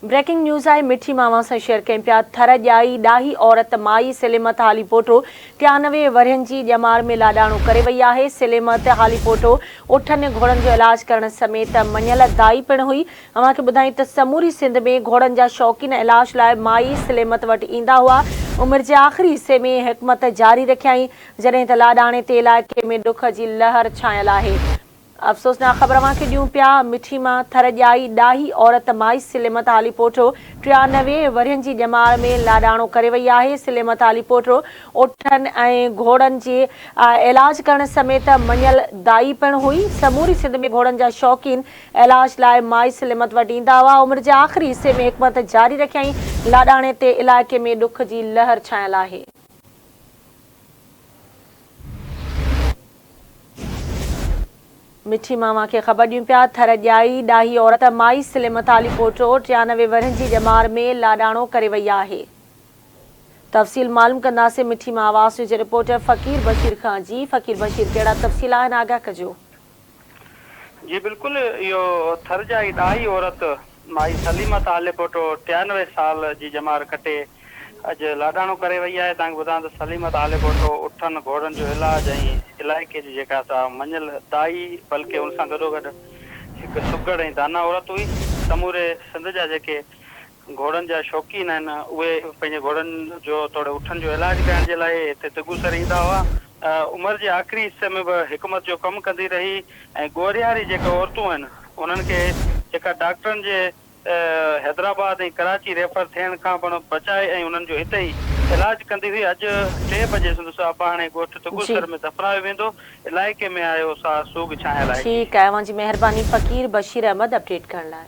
Breaking news آهي مٺي مان اوهان سان شيئر ڪيون پيا ٿر ڄائي ڏاهي عورت مائي سليمت هاليپوٽو 93 ورهين جي ڄمار ۾ لاڏاڻو ڪري وئي آهي سليمت هاليپوٽو اٺن گهوڙن جو علاج ڪرڻ سميت مڃيل دائي پڻ هئي اوهان کي ٻڌايون ته سموري سنڌ ۾ گهوڙن جا شوقين علاج لاء مائي سليمت وٽ ايندا هئا عمر جي آخري حصي ۾ حڪمت جاري رکيائين جڏهن ته لاڏاڻي تي علائقي ۾ ڏک جي لهر ڇانيل آهي. افسوسناڪ خبر اوهان کي ڏيون پيا، مٺي مان ٿر ڄائي ڏاهي عورت مائي سليمت هاليپوٽو 93 ورهين جي ڄمار ۾ لاڏاڻو ڪري وئي آهي، سليمت هاليپوٽو اٺن ۽ گهوڙن جي علاج ڪرڻ سميت مڃيل دائي پڻ هئي، سموري سنڌ ۾ گهوڙن جا شوقين علاج لاء مائي سليمت وٽ ايندا هئا، عمر جي آخري حصي ۾ حڪمت جاري رکيائين، لاڏاڻي تي علائقي ۾ ڏک جي لهر ڇانيل آهي. مٺي مان اوهان کي خبر ڏيون پيا، ٿر ڄائي ڏاهي عورت مائي سليمت علي پوٽو 93 ورهين جي ڄمار ۾ لاڏاڻو ڪري وئي آهي. تفصيل معلوم ڪنداسين مٺي مان آواز نيوز جي رپورٽر فقير بشير کان جي فقير بشير ڪهڙا تفصيل آهن آگاهه ڪجو. جي بلڪل اهو ٿر ڄائي ڏاهي عورت مائي سليمه طالب 93 سال جي ڄمار ڪٽي اڄ لاڏاڻو ڪري وئي آهي. توهان کي ٻڌايان ته سليمه طالب اٺن گهوڙن جو علاج ۽ علائقي جي جيڪا سا مڃيل دائي بلڪه ان سان گڏوگڏ هڪ سگهڙ ۽ دانا عورت هئي. سموري سنڌ جا جيڪي گهوڙن جا شوقين آهن اهي پنهنجي گهوڙن جو توڙي اٺن جو علاج ڪرائڻ جي لاء هتي تگوسر ايندا هئا. عمر جي آخري حصي ۾ به حڪمت جو ڪم ڪندي رهي ۽ ڳورهياري جيڪي عورتون آهن انهن کي جيڪا ڊاڪٽرن جي حيدرآباد ۽ ڪراچي ريفر ٿيڻ کان پڻ بچائي ۽ انهن جو هتي ئي علاج ڪندي هئي. اڄ ٽي بجي سندس اباڻي ڳوٺ تگوسر ۾ دفنايو ويندو. علائقي ۾ آيو سا سوڳ ڇانيل آهي. ٺيڪ آهي اوهان جي مهرباني فقير بشير احمد اپڊيٽ ڪرڻ لاء.